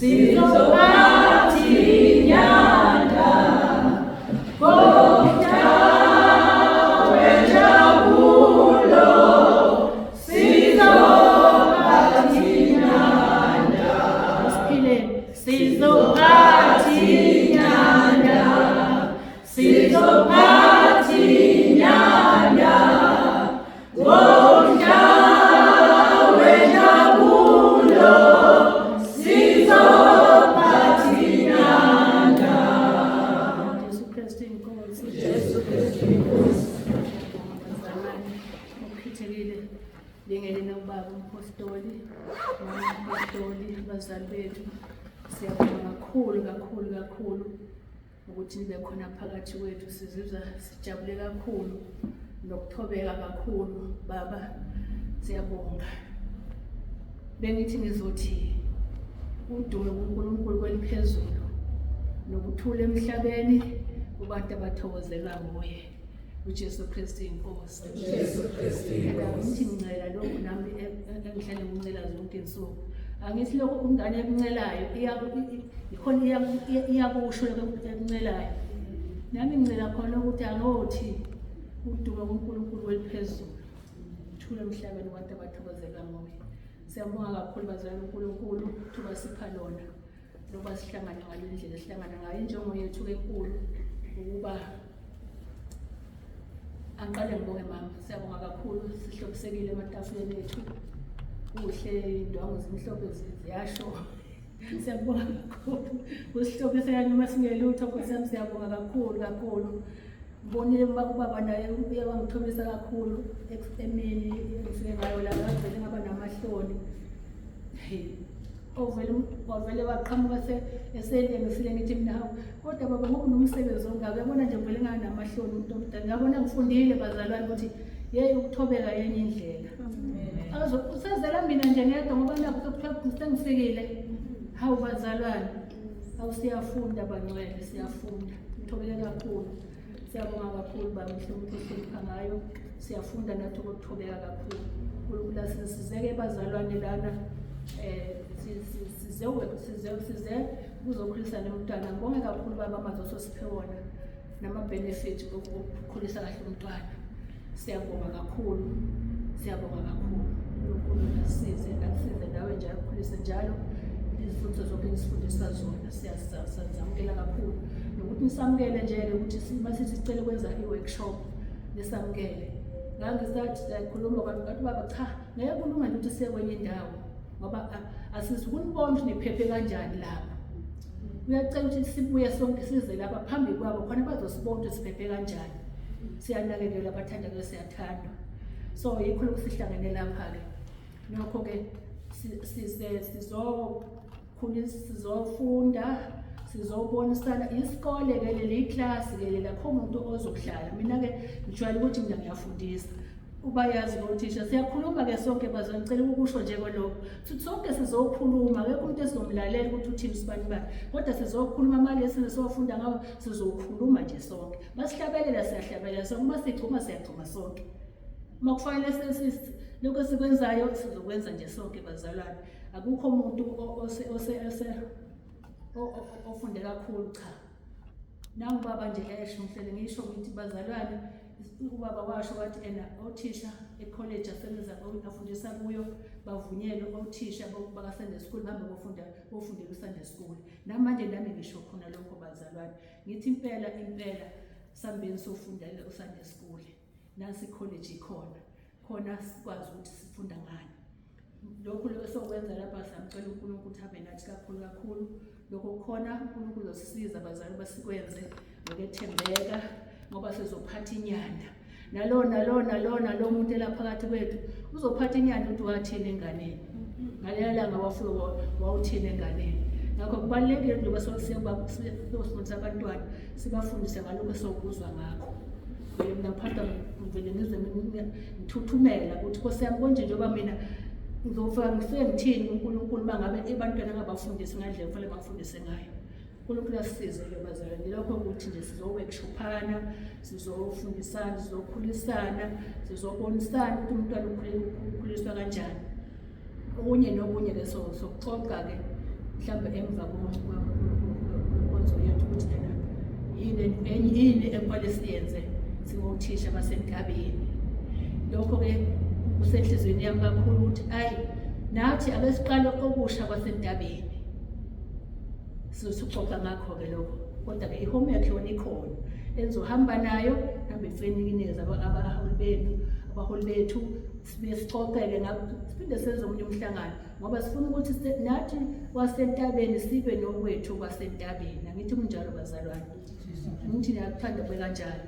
Sizophatha inyanda ngomhla wenjabulo. Sizophatha inyanda. Siphileni. Sizophatha inyanda. Sizophatha inyanda ngomhla wenjabulo. Sizophatha inyanda. Jesu Kristu inkosi. Jesu Kristu inkosi. Bazalwane, okukhethekile bingelela ubaba umpostoli, mama umpostoli, abazali bethu. Siyabonga kakhulu kakhulu kakhulu ukuthi nibe khona phakathi kwethu. Sizizwa sijabule kakhulu nokuthobeka kakhulu baba. Siyabonga. Bengithi ngizothi udumo kuNkulunkulu kweliphezulu nokuthula emhlabeni kubantu abathokozelwa nguye uJesu Kristu inkosi. Jesu Kristu inkosi. Ngithi ngincela lokhu nami engihlale ngincela zonke insuku. Angithi lokhu umngane ekuncelayo ikhona iyakusho lokhu ekuncelayo. Nami ngincela khona ukuthi angothi udumo kuNkulunkulu weliphezulu. Thula emhlabeni kubantu abathokozelwa nguye. Siyabonga kakhulu bazalwane uNkulunkulu thuba sipha lona loba sihlangane ngale ndlela esihlangana ngayo. Injongo yethu enkulu ukuba angiqale ngibonge mama, siyabonga kakhulu, sihlobisekile ematafuleni ethu, kuhle, indwangu zimhlophe ziyasho. Siyabonga kakhulu usihlobiseka noma singelutho, nkosi yami, siyabonga kakhulu kakhulu. Ngibonile ubaba naye uye wangithobisa kakhulu emini engifike ngayo la, ngavele ngaba namahloni. Ovele wavele waqhamuka eselengisile, ngithi mina hawu kodwa baba ngoba unomsebenzi ongaka, uyabona nje ngivele nganamahloni umuntu omdala. Ngiyabona ngifundile bazalwane ukuthi yeyi ukuthobeka yenye indlela. Usezela mina nje ngedwa ngoba nakho sekuthiwa sengifikile. Hawu bazalwane, awu siyafunda bangcwele, siyafunda. Ngithobeke kakhulu. Siyabonga kakhulu baba mhle ukuthi uhlonipha ngayo. Siyafunda nathi ukuthobeka kakhulu. uNkulunkulu asisizeke bazalwane lana, size size size kuzokhulisa nomntwana. Ngibonge kakhulu baba amazwi ososiphe wona nama-benefit okukhulisa kahle umntwana. Siyabonga kakhulu, siyabonga kakhulu. uNkulunkulu asize, akusize nawe njalo, ukhulise njalo izifundiso zonke nisifundisa zona, siyazamukela kakhulu. Nokuthi nisamukele nje-ke ukuthi masithi sicele ukwenza i-workshop nisamukele. Ngangisathi siyakhuluma ngathi baba cha, ngeke kulungele ukuthi siye kwenye indawo ngoba asizukunibona ukuthi niphephe kanjani lapha. Uyacela ukuthi sibuye sonke size lapha phambi kwabo khona bazosibona ukuthi siphephe kanjani. Siyanakekelwa abathandekayo, siyathandwa. So yikho lokhu sihlangene lapha-ke. Nokho-ke sizokhulisa, sizofunda, sizobonisana. Isikole-ke leli, iklasi-ke leli, akho umuntu ozokuhlala. Mina-ke ngijwayele ukuthi mina ngiyafundisa, ubayazi ngothisha siyakhuluma-ke sonke bazwa. Ngicela ukusho nje kwalokho, sonke sizokhuluma, akekho umuntu esizomlalela ukuthi uthini usibani bani, kodwa sizokhuluma mali esizofunda ngawo, sizokhuluma nje sonke. Basihlabelela siyahlabelela sonke, uma sigcuma siyagcuma sonke, uma kufanele lokho esikwenzayo sizokwenza nje sonke bazalwane. Akukho umuntu ofunde kakhulu, cha. Nangu baba nje esho, ngihlele ngisho ngithi bazalwane, ubaba washo wathi ena othisha ekholeji asebenza afundisa kuyo bavunyelwe othisha baka-Sunday school bahambe bofunda bofundela u-Sunday school. Namanje nami ngisho khona lokho bazalwane, ngithi impela impela sambeni sofundela u-Sunday school. Nasi ikholeji ikhona khona, sikwazi ukuthi sifunda ngani lokhu esokwenza lapha. Siyamcela uNkulunkulu ukuthi abe nathi kakhulu kakhulu. Lokho khona uNkulunkulu uzosisiza bazali basikwenze ngokwethembeka ngoba sizophatha inyanda nalo nalo nalo nalo muntu elaphakathi kwethu uzophatha inyanda ukuthi wathini enganeni ngaleya langa, wafika wawuthini enganeni. Ngakho kubalulekile njengoba siyofundisa abantwana, sibafundise ngalokho esokuzwa ngakho. Vele mina ngiphatha ngivele ngizwe ngithuthumela ukuthi Nkosi yami, konje njengoba mina ngizofika ngifike ngithini kuNkulunkulu uma ngabe ebantwana ngabafundisi ngandlela kufanele bafundise ngayo. uNkulunkulu asisize-ke bazalwane. Lokho ukuthi nje sizo-workshophana, sizofundisana, sizokhulisana, sizobonisana ukuthi umntwana ukhuliswa kanjani. Okunye nokunye-ke sokuxoxa-ke Mhlawumbe emva kwenkonzo yethu ukuthi ena yini enye yini ekufanele siyenze singothisha basentabeni. Lokho-ke kusenhliziyweni yami kakhulu ukuthi ayi nathi ake siqale okusha kwasentabeni. Sizoxoxa ngakho-ke lokho. Kodwa-ke i-homework yona ikhona enizohamba nayo, mhlawumbe ifike niyinikeze abaholi benu, abaholi bethu, sibuye sixoxe-ke ngakho, siphinde senze omunye umhlangano ngoba sifuna ukuthi nathi kwasentabeni sibe nokwethu kwasentabeni. Angithi kunjalo bazalwane? Ngithi niyakuthanda kube kanjalo.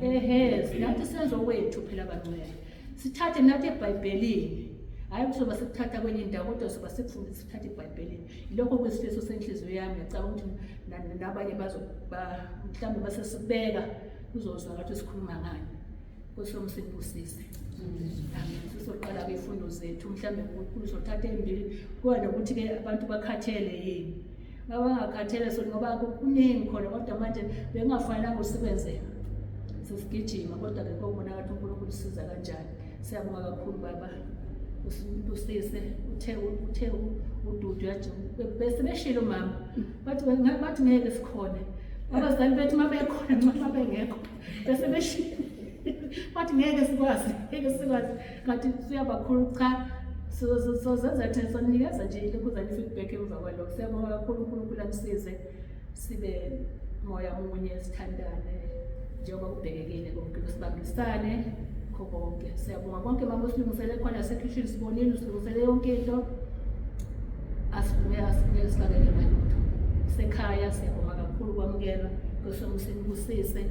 Ehe, nathi senze okwethu phela bangcwele. Sithathe nathi eBhayibhelini. Hhayi kuzoba sikuthatha kwenye indawo kodwa soba sikufundisa sithathe eBhayibhelini. Yilokho kuyisifiso senhliziyo yami, ngiyacabanga ukuthi nabanye mhlawumbe basesikubeka kuzozwa ngathi sikhuluma ngani. Nkosi yami sikubusise. Amen. Sizoqala-ke izifundo zethu mhlawumbe kuzothatha embili kuba nokuthi-ke abantu bakhathele yini. Bangakhathele so ngoba kuningi khona kodwa manje bekungafanelanga ukuthi sikwenzeka. Sesigijima kodwa-ke kobonakala ukuthi uNkulunkulu usiza kanjani. Siyabonga kakhulu baba. Usibusise uthe uthe uDudu bese beshilo mama. Bathi bathi ngeke sikhone. Abazali bethu uma bekhona noma uma bengekho bese beshilo. Bathi ngeke sikwazi, ngeke sikwazi. Ngathi siyabakhulu cha sozenza thina sonikeza nje ilokhuzana i-feedback emva kwalokho. Siyabonga kakhulu uNkulunkulu amsize sibe moya munye sithandane njengoba kubhekekile konke sibambisane kho konke. Siyabonga konke mama usilungisele khona sekhishini sibonile usilungisele yonke into. Asibuye asibuye sibakele ngalutho. Sekhaya siyabonga kakhulu kwamukelwa. Nkosi yami sinibusise.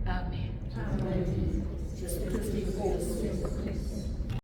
Amen. Amen. Jesu Kristu inkosi.